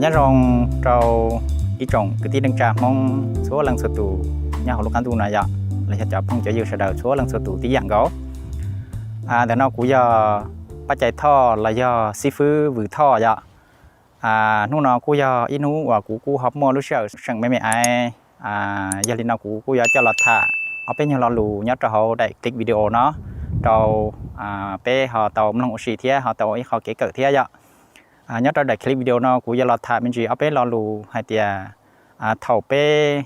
Nyob zoo rau ib tsoom kwv tij neej tsa Hmoob txhua leej txhua tus nyob hauv lub qab ntuj no yom, los yog cov phooj cov ywg sawv daws txhua leej txhua tus tib yam nkaus. Ntawm no kuv yog Paj Cai Thoj los yog xib fwb Vws Thoj yom. Hnub no kuj yog ib hnub uas kuv kuj ho muaj lub sij hawm seem me me aiv, yog li no kuv kuj yuav coj los tham ob peb nyuag lo lus nyob rau hauv daim clip video no rau peb ho tau mloog ua si thiab ho tau ib qho kev kawm thiab yom. Nyob rau daim clip video no kuv yuav los tham me ntsis ob peb lo lus hais tias thaum peb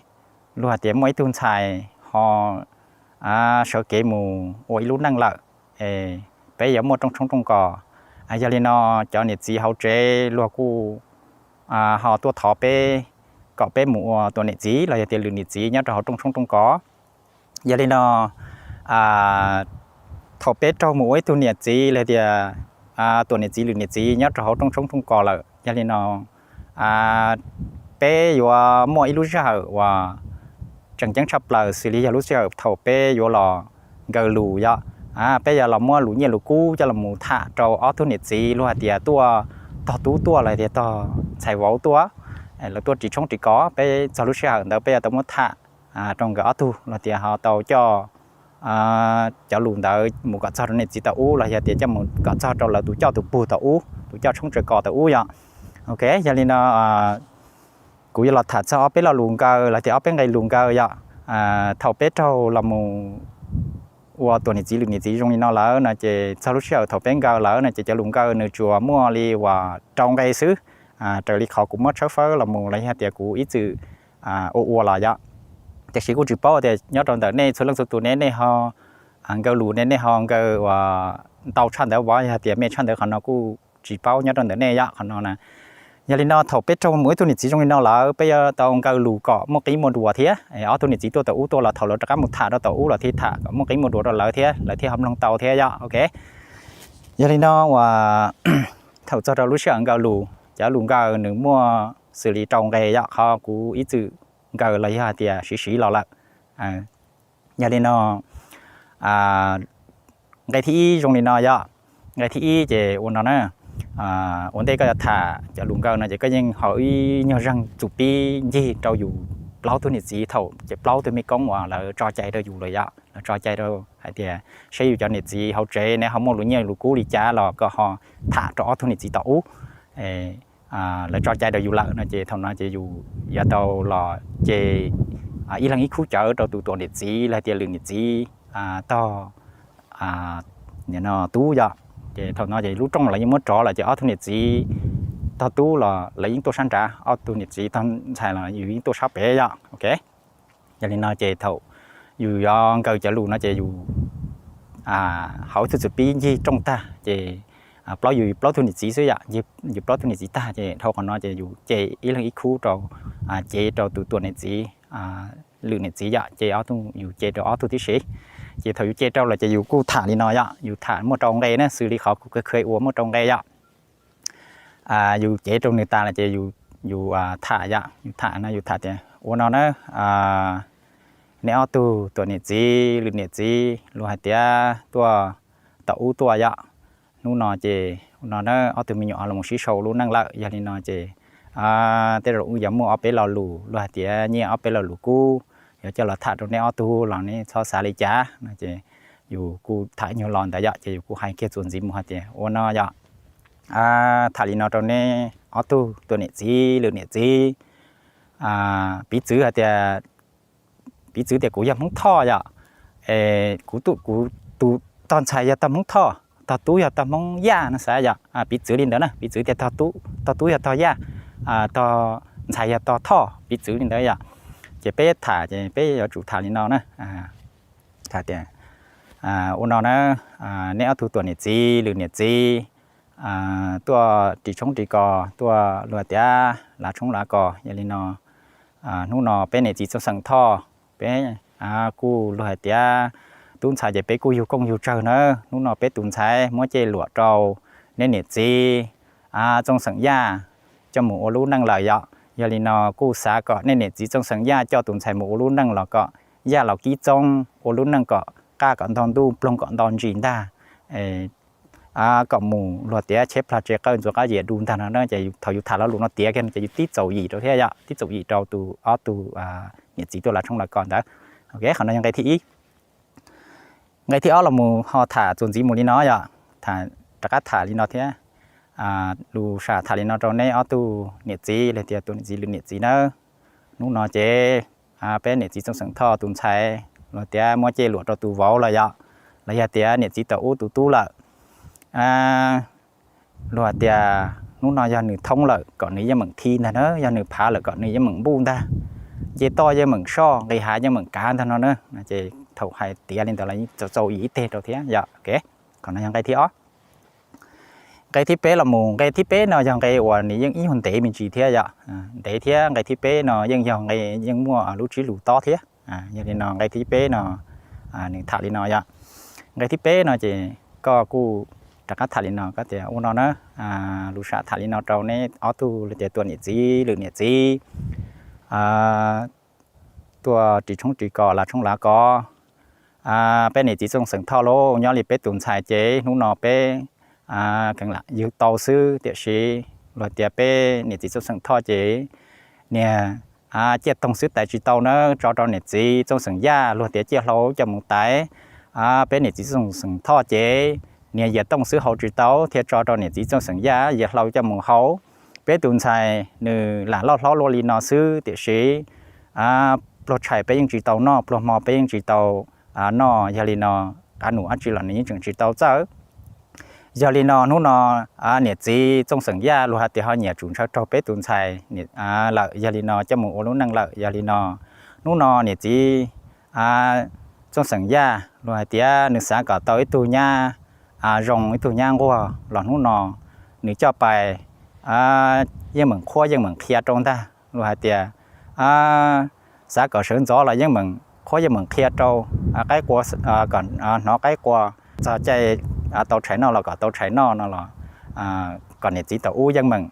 luag hais tias muaj ib tug ntxhais ho sawv kev mus ua ib lub neej lawm, es peb yuav muaj rooj tshoob rooj kos. Yog li no cov niam txiv hauv tsev luag kuj ho tuaj thov peb kom peb mus ua tuam niam txiv los yog tias lwm niam txiv nyob rau hauv rooj tshoob rooj kos. Yog li no thaum peb raug mus ua ib tug niam txiv los tias tuam niam txiv lwm niam txiv nyob rau hauv rooj tshoob rooj kos lawm, yog li no peb yuav muaj ib lub sij hawm uas tseem ceeb tshaj plaws xws li yog lub sij hawm thaum peb yuav los nkaw lus yom. Peb yuav los muab lus nyiaj lus kub coj los mus tham rau ob tug niam txiv luag hais tias tuaj tog tub tuaj los tias tog ntxhais vauv tuaj, lawv tuaj ris tshoob ris kos, peb txog lub sij hawm ntawd peb yuav tau muab tham rau nkawd ob tug los tias ho tau coj cov lus ntawd mus kom txog rau niam txiv tau ub los yog tias coj mus kom txog rau lawv tus coj tus pug tau ub, tus coj tshoob tshoob kos tau ub yom. Ok, yog li no kuv yuav los tham txog ob peb lo lus nkaw los tias ob peb nqe lus nkaw yom. Thaum peb raug los mus ua tuam niam txiv lwm niam txiv zoo li no lawm no ces txog lub sij hawm thaum peb nkaw lawm no ces cov lus nkaw nws tsuas muaj li uas rau nqe xwb, raws li qhov kuv muab tshawb fawb los mus los yog tias kuv ib txwm ua ua los yom. Tiam sis kuj tsis paub tias nyob rau ntawm nej txhua leej txhua tus ne nej ho nkaw lus ne nej ho nkaw uas ntau tshaj ntawd vov, yog tias me tshaj ntawd qhov no kuj tsis paub nyob rau ntawm nej yom qhov no na. Yog li no thaum peb raug mus ib tug niam txiv zoo li no lawm peb yuav tau nkaw lus kom muaj qib muaj duas thiab, ob tug niam txiv tuaj tau ub tuaj los thaum lawv rov qab mus tham rau tau ub los thiaj tham kom muaj qib muaj duas rau lawv thiab lawv thiaj ho mloog tau thiab yom. Ok, yog li no uas thaum txog rau lub sij hawm nkaw lus, cov lus nkaw nws muaj xws li rau nqe yom, qhov kuv ib txwm nkaw los yog hais tias siv siv los lawm. Yog li no nqe thib ib zoo li no yom. Nqe thib ib ces ua no na, ua ntej koj yuav tham cov lus nkaw no ces koj yeej haus ib nyuag zeeg txum pib ncig rau yus plaub tug niam txiv thaum ces plaub tug me koob uas lawv tso cai rau yus lawm yom, lawv tso cai rau hais tias seb yus cov niam txiv hauv tsev ne ho muaj lus nyiaj lus kub li cas los koj ho tham rau ob tug niam txiv tom ub, lawv tso cai rau yus lawm no ces thaum no ces yus yuav tau los ces ib leeg ib khub cawv rau tus tuam niam txiv los tias lwm niam txiv tog tub yom. Ces thaum no ces lub rooj lawv yeej muab rov lawm ces ob tug niam txiv tog tub los lawv yeej tuaj sab nrad, ob tug niam txiv tog ntxhais los yus yeej tuaj sab pem yom. Ok, yog li no ces thaum yus yuav nkaw cov lus no ces yus haus ib tug txum pib ncig rooj tag ces plaub yus plaub tug niam txiv xwb yom, yus plaub tug niam txiv tag ces dhau qhov no ces yus ce ib leeg ib khub rau, ce rau tus tuam niam txiv, lwm niam txiv yom, ces ob tug yus ce rau ob tug tib si. Ces thaum yus ce rau lawm ces yus kuj tham li no yom, yus tham muaj rau nqe na, xws li qhov kuv kheev ua muaj rau nqe yom. Yus cev rau nws tas lawm ces yus tham yom, yus tham no yus tham tias ua no na, nej ob tug tuam niam txiv lwm niam txiv luag hais tias tuaj tom ub tuaj yom. Hnub no ces ua no na, ob tug me nyuam los sib sau lub neej lawm, yog li no ces tej zaum wb yuav muaj ob peb lo lus luag hais tias nyiaj ob peb lo lus kub yuav coj los tham rau nej ob tug los nej txhob xav li cas no ces yus kuj tham nyuag lo ntawd yom, ces yus kuj hais kiag txuas ntxiv mus hais tias ua no yom, tham li no rau neb ob tug tuam niam txiv lwm niam txiv. Piv txwv hais tias, piv txwv tias kuv yog Hmoob Thoj yom, kuv, kuv tus tog ntxhais yog tog Hmoob Thoj, tog tub yog tog Hmoob Yaj no xav yom, piv txwv li ntawd na, piv txwv tias tog tub yog tog Yaj, tog ntxhais yog tog Thoj, piv txwv li ntawd yom. Ces peb tham ces peb yuav tsum tham li no na, tham tias ua no na, neb ob tug tuam niam txiv lwm niam txiv tuaj ris tshoob ris kos tuaj luag tiav lav tshoob lav kos, yog li no hnub no peb niam txiv Txooj Xeem Thoj peb kuj luag hais tias tub ntxhais ces peb kuj yug kooj yug tsawg na, hnub no peb tus ntxhais muab cej luam rau neb niam txiv Txooj Xeem Yaj coj mus ua lub neej lawm yom. Yog li no kuj xav kom nej niam txiv Txooj Xeem Yaj coj tus ntxhais mus ua lub neej los kom Yaj los kib txoob ua lub neej kom qaj kom ntog ntuj ploog kom nto ntsis ntag, kom mus luag tias cheb plag tse qawj ntxuav qab ziam du ntag no na. Ces thaum yus tham lo lus no tiav kiag no ces yus tib txaus yim rau thiab yom, tib txaus yim rau tus ob tug niam txiv tuaj lav tshoob lav kos ntawd. Ok, qhov no yog nqe thib ib. Nqe thib ob los mus ho tham txuas ntxiv mus li no yom, tham, rov qab tham li no thiab. Lus sam tham li no rau neb ob tug niam txiv los tias tus niam txiv lwm niam txiv nawb. Hnub no ces peb niam txiv Txooj Xeem Thoj tus ntxhais luag tias muab cej luam rau tus vauv lawm yom, los yog tias niam txiv tau ub tus tub lawm. Luag tias hnub no yog nws thoob lawm kom nws yeej meem thi ntag na, yog nws phav lawm kom nws yeej meem npuj ntag, nce toj yeej meem soj, nqis hav yeej meem kav ntag no na. Ces thaum hais tiav li ntawd los txaus yim ib teg rau thiab yom. Qhov no yog nqe thib ob. Nqe thib peb los mus, nqe thib peb no yog nqe uas nws yeej ib nyuag ntev me ntsis thiab yom, ntev thiab. Nqe thib peb no yeej yog nqe yeej muaj lub tsib lus tob thiab. Yog li no nqe thib peb no nws tham li no yom. Nqe thib peb no ces koj kuj rov qab tham li no, koj tias ua no na, lus sam tham li no rau neb ob tug los tias tus niam txiv lwm niam txiv tuaj ris tshoob ris kos lav tshoob lav kos. Peb niam txiv Txooj Xeem Thoj lauj, nyob li peb tus ntxhais ces hnub no peb kheev lam yug tau xwb, tiam sis luag tias peb niam txiv Txooj Xeem Thoj ces niag ciaj toog xwb tais tsis tau na, tso rau niam txiv Txooj Xeem Yaj, luag tias ciaj hlau coj mus tais. Peb niam txiv Txooj Xeem Thoj ces niag yias tooj xwb hau tsis tau thiaj tso rau niam txiv Txooj Xeem Yaj yias hlau coj mus hau. Peb tus ntxhais nws lam loj hlob luaj li no xwb, tiam sis pluag tshais peb yeej tsis tau noj, pluag hmo peb yeej tsis tau noj, yog li no qab num dab tsi los nws yeej tseem tsis tau txawj. Yog li no hnub no niam txiv Txooj Xeem Yaj luag hais tias ho nyiam tsum ntshaw raug peb tus ntxhais lawm, yog li no coj mus ua lub neej lawm. Yog li no hnub no niam txiv Txooj Xeem Yaj luag hais tias nws xav kom tau ib tug nyab zoo, ib tug nyab nquag los hnub no nws coj pais yeej meem qhuab yeej meem qhia rau ntag. Luag hais tias xav kom sawv ntxov los yeej meem qhuab yeej meem qhia rau, qaib qua, kom hnov qaib qua, txog caij tau tshais noj los kom tau tshais noj no los kom niam txiv tau ub yeej meem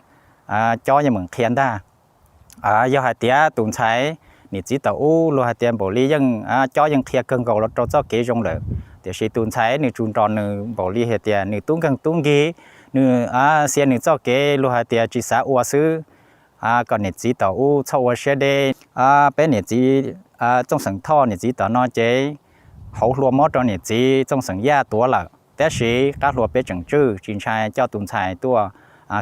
cob yeej meem qhia ntag. Yog hais tias tus ntxhais niam txiv tau ub luag hais tias npaum li yeej cob yeej qhia kawg nkaus los rau txoj kev zoo lawm, tiam sis tus ntxhais nws tsuas nrog nws npaum li hais tias nws tub nkeeg tub nkig, nws xia nws txoj kev luag hais tias tsis xav ua xwb, kom niam txiv tau ub txhob ua siab deb. Peb niam txiv Txooj Xeem Thoj niam txiv tom no ces hauv hlua mob rau niam txiv Txooj Xeem Yaj tuav lawm, tab sis qab hlua peb tseem tswj, tsis ntshai coj tus ntxhais tuaj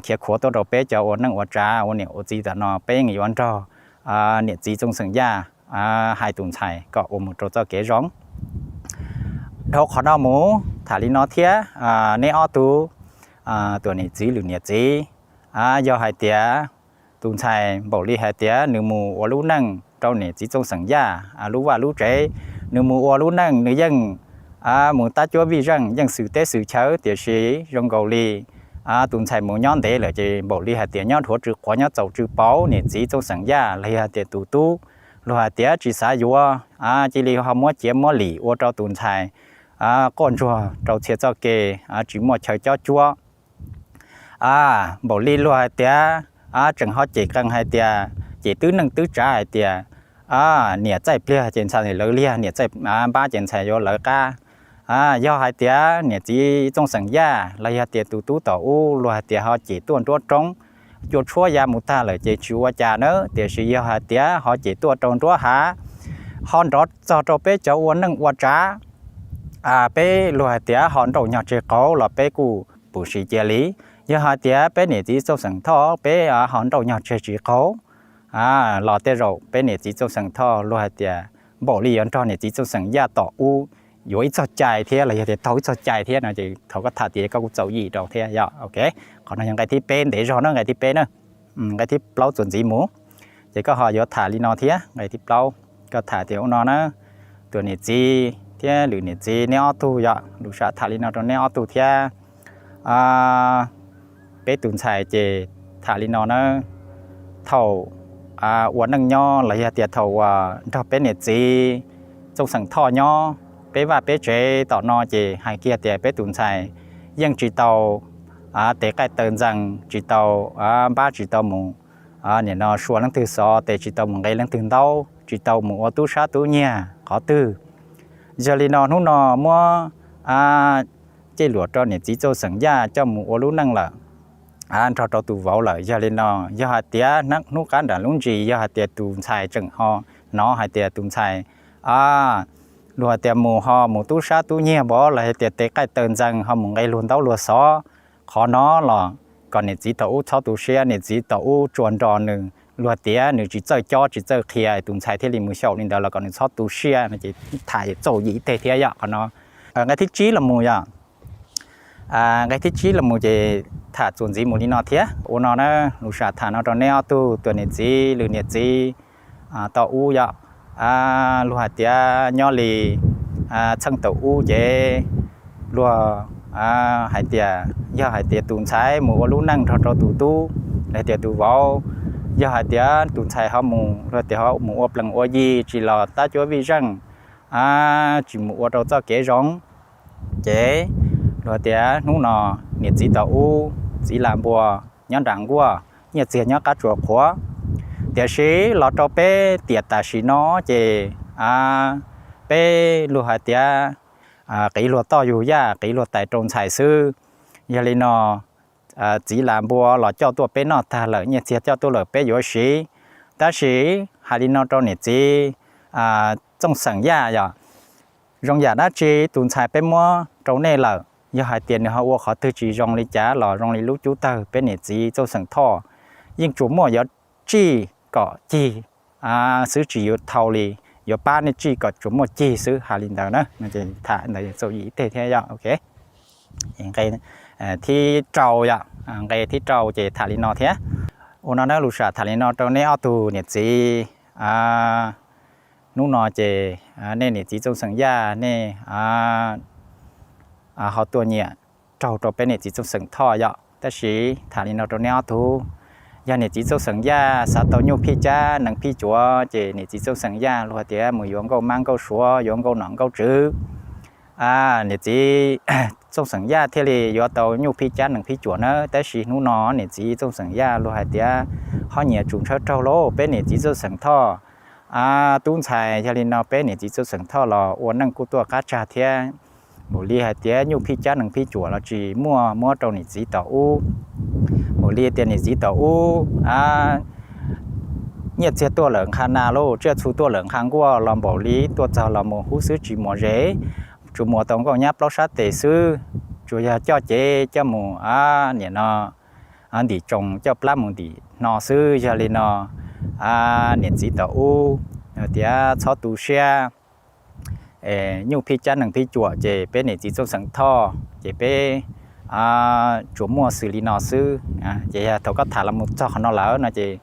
khiav khuav tuaj rau peb cov ua neej ua tsav ua niam ua txiv tom no peb yeej yuav nrog niam txiv Txooj Xeem Yaj hais tus ntxhais kom ua mus rau txoj kev zoo. Dhau qhov no mus tham li no thiab, neb ob tug tus niam txiv lwm niam txiv, yog hais tias tus ntxhais npaum li hais tias nws mus ua lub neej rau niam txiv Txooj Xeem Yaj lub vaj lub tsev, nws mus ua lub neej nws yeej mus tab cuab vij zeej yeej xwm teb xwm chaw, tiam sis zoo nkaus li tus ntxhais mus nyob ntev lawm ces npaum li hais tias nyob dhuav tsw quav nyob txaus tsw pauv, niam txiv Txooj Xeem Yaj los yog tias tus tub luag hais tias tsis xav yuav, cia li ho muab ciav muab lim ua rau tus ntxhais quaj ntsuag rau txhia txoj kev tsis muaj chaw cob cuab. Npaum li luag hais tias tseem ho cem qee hais tias, cem twb neej twb tsav hais tias niam txaij pliag ces ntxhais lawv liag, niam txaij npab ces ntxhais yuav lawv qab. Yog hais tias niam txiv Txooj Xeem Yaj los yog tias tus tub tom ub luag hais tias ho cem tuaj nruab roob, cua tshuab ya mus tag lawm ces tsis ua cas nawb, tiam sis yog hais tias ho cem tuaj rau nruab hav, ho nrov txog rau peb cov ua neej ua tsav, peb luag hais tias ho nrauj nyog tseg qaug los peb kuj pum sis cia li. Yog hais tias peb niam txiv Txooj Xeem Thoj peb ho nrauj nyog tseg tsis qaug los tej zaum peb niam txiv Txooj Xeem Thoj luag hais tias npaum li yuav nrog niam txiv Txooj Xeem Yaj tom ub yuav ib txog cai thiab los yog tias taug ib txog cai thiab no ces thov koj tham tias koj kuj txaus yim rau thiab yom. Ok, qhov no yog nqe thib peb ntev zog na, nqe thib peb na. Nqe thib plaub txuas ntxiv mus, ces koj ho yuav tham li no thiab, nqe thib plaub koj tham tias ua no na, tus niam txiv thiab lwm niam txiv neb ob tug yom, lus sam tham li no rau neb ob tug thiab. Peb tus ntxhais ces tham li no na, thaum ua neej nyob los yog tias thaum uas nrog peb niam txiv Txooj Xeem Thoj nyob peb vaj peb tsev tom no ces hais kiag tias peb tus ntxhais yeej tsis tau tes qaij taw ntxees, tsis tau npab, tsis tau mus nim no sua leej twg xov tes, tsis tau mus nqe leej twg ntaub, tsis tau mus ua tub sab tub nyiag qhov twg. Yog li no hnub no muab cej luam rau niam txiv Txooj Xeem Yaj coj mus ua lub neej lawm, nrog rau tus vauv lawm. Yog li no, yog hais tias hnub qab nram lub ntsis yog hais tias tus ntxhais tseem ho hnov hais tias tus ntxhais, a, luag hais tias mus ho mus tub sab tub nyiag npov los hais tias tes qaij taw ntxees ho mus nqe luag ntaub luag xov, qhov no los kom niam txiv thaum ub txhob tu siab, niam txiv thaum ub tsuas nrog nws, luag tias nws tsis txawj cob tsis txawj qhia, tus ntxhais thiaj li mus xyaum li ntawd los kom nws txhob tu siab no ces tham txaus yim teg thiab yom qhov no. Nqe thib tsib los mus yom. Nqe thib tsib los mus ces tham txuas ntxiv mus li no thiab. Ua no na, lus sam tham no rau neb ob tug tus niam txiv, lwm niam txiv tau ub yom. Luag hais tias nyob li txheej thaum ub ces luag hais tias yog hais tias tus ntxhais mus ua lub neej nrog rau tus tub, los hais tias tus vauv, yog hais tias tus ntxhais ho mus, luag tias ho mus ua plees ua yi tsis los tab cuab vij zeej, tsis mus ua rau txoj kev zoo, ces luag tias hnub no niam txiv tau ub, txiv las npua nyob nram nkuaj, nyiaj txiag nyob qab tsuas qhuav. Tiam sis los rau peb tiam tam sim no ces peb luag hais tias qiv luag toj yug yaj, qiv luag tais rau ntxhais xwb. Yog li no txiv las npua los coj tuaj peb noj tag lawm, nyiaj txiag coj tuaj lawm peb yuav siv. Tab sis hais li no rau niam txiv Txooj Xeem Yaj yom, zoo yam dab tsi tus ntxhais peb muab rau nej lawm, yog hais tias nws ho ua qhov twg tsis zoo li cas los zoo li lub cub tawg peb niam txiv Txooj Xeem Thoj yeej tsuas muaj yuav tsij kom cig xwb, tsis yuav thau li, yuav pab nej tsij kom tsuas muaj cig xwb, hais li ntawd na. Tham ntawd txaus yim teg thiab yom. Nqe thib rau yom, nqe thib rau ces tham li no thiab. Ua no na, lus sam tham li no rau nej ob tug niam txiv. Hnub no ces nej niam txiv Txooj Xeem Yaj nej ho tuaj nyiam raug rau peb niam txiv Txooj Xeem Thoj yom. Tab sis tham li no rau nej ob tug, yog niam txiv Txooj Xeem Yaj xav tau nyuj phij cab nees phij cuav ces niam txiv Txooj Xeem Yaj luag hais tias mus yuav nkauj mab nkauj suav, yuav nkauj nom nkauj tswv, niam txiv Txooj Xeem Yaj thiaj li yuav tau nyuj phij cab nees phij cuav na. Tab sis hnub no niam txiv Txooj Xeem Yaj luag hais tias ho nyiam tsum ntshaw raug lauj peb niam txiv Txooj Xeem Thoj tub ntxhais. Yog li no peb niam txiv Txooj Xeem Thoj los ua neej kuj tuaj qab tsag thiab. Npaum li hais tias nyuj phij cab nees phij cuam los tsis muaj muab rau niam txiv tom ub. Npaum li tias niam txiv tom ub nyiaj txiag tuaj lawm nqha nas lauj, tsiaj txhu tuaj lawm nqha nkuaj los npaum li tuaj txog los mus hub xwb tsis muaj zes, tsuas muaj tau nkauj nyab plaub sab tes xwb, tsuas yog coj cev coj mus niam no ntim tsoos coj plab mus ntim hno xwb. Yog li no niam txiv tom ub tias txhob tu siab, nyuj phij cab nees phij cuam ces peb niam txiv Txooj Xeem Thoj ces peb tsuas muaj xws li no xwb. Ces yog thaum koj tham los mus txog qhov no lawm no ces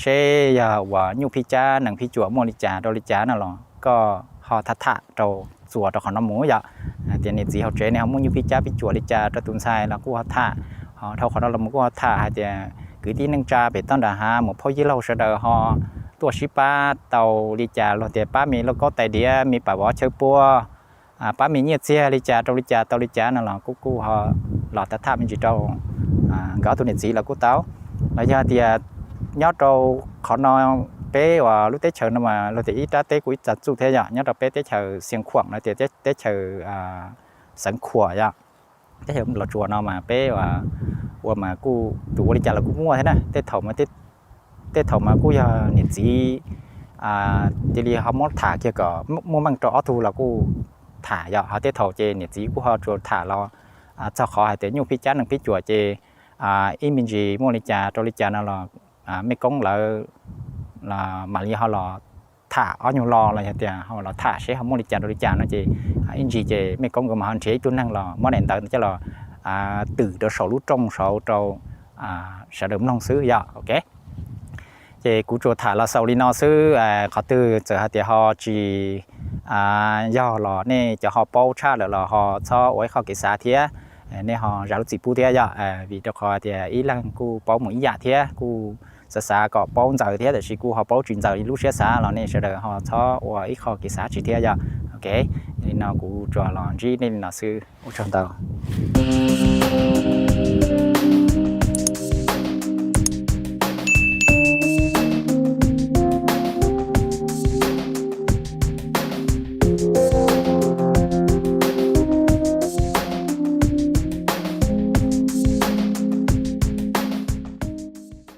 seb yog uas nyuj phij cab nees phij cuam muaj li cas rau li cas no los koj ho tham tham rau txuas rau qhov no mus yom. Tias niam txiv hauv tsev nej ho muaj nyuj phij cab phij cuam li cas rau tus ntxhais los kuj ho tham. Ho dhau qhov no los mus kuj ho tham hais tias kwv tij neej tsa pem toj nram hav mus phauj yij laug sawv daws ho tuaj sib pab tau li cas, luag tias pab me lauj kaub tais diav, me pam vov chaw pua, pab me nyiaj txiag li cas rau li cas tau li cas no los kuj kuj ho los tham tham me ntsis rau nkawd ob tug niam txiv los kuj tau. Los yog tias nyob rau qhov no peb uas lub teb chaws no mas luag tias ib rab teb kuj ib txag txuj thiab yom. Nyob rau peb teb chaws Xiav Khuam no tias teb chaws Xeev Khuam yom, teb chaws Los Tsuas no mas peb ua mas kuj tus ua li cas los kuj muaj thiab na. Tej thaum mas tej thaum mas kuj yog niam txiv cia li ho muab tham kiag kom muaj meej rau ob tug los kuj tham yom. Ho tej thaum ces niam txiv kuj ho tsuas tham los txog qhov hais tias nyuj phij cab nees phij cuam ces ib me ntsis muaj li cas rau li cas no los mej koob lawv mam li ho los tham ob nyuag lo los yog tias ho los tham seb ho muaj li cas rau li cas no ces ib ntsis ces mej koob nkawd mas ho nrhiav ib tug neeg los muab daim ntawv coj los twm rau saum lub rooj saud rau sawv daws mloog xwb yom. Ok, ces kuv tsuas tham los xaus li no xwb. Qhov twg txawm hais tias ho tsis yog los nej cov ho paub tshaj lawm los ho txhob ua ib qho kev xav thiab, nej ho zam lub txim pub thiab yom. Vim rau qhov tias ib leeg kuj paub mus ib yam thiab kuj xav xav kom paub ntxaws thiab tab sis kuj ho paub tsis ntxaws li lub siab xav los nej sawv daws ho txhob ua ib qho kev xav tsis thiab yom. Ok, li no kuv tsuas los ntsib nej li no xwb, ua tsaug ntau.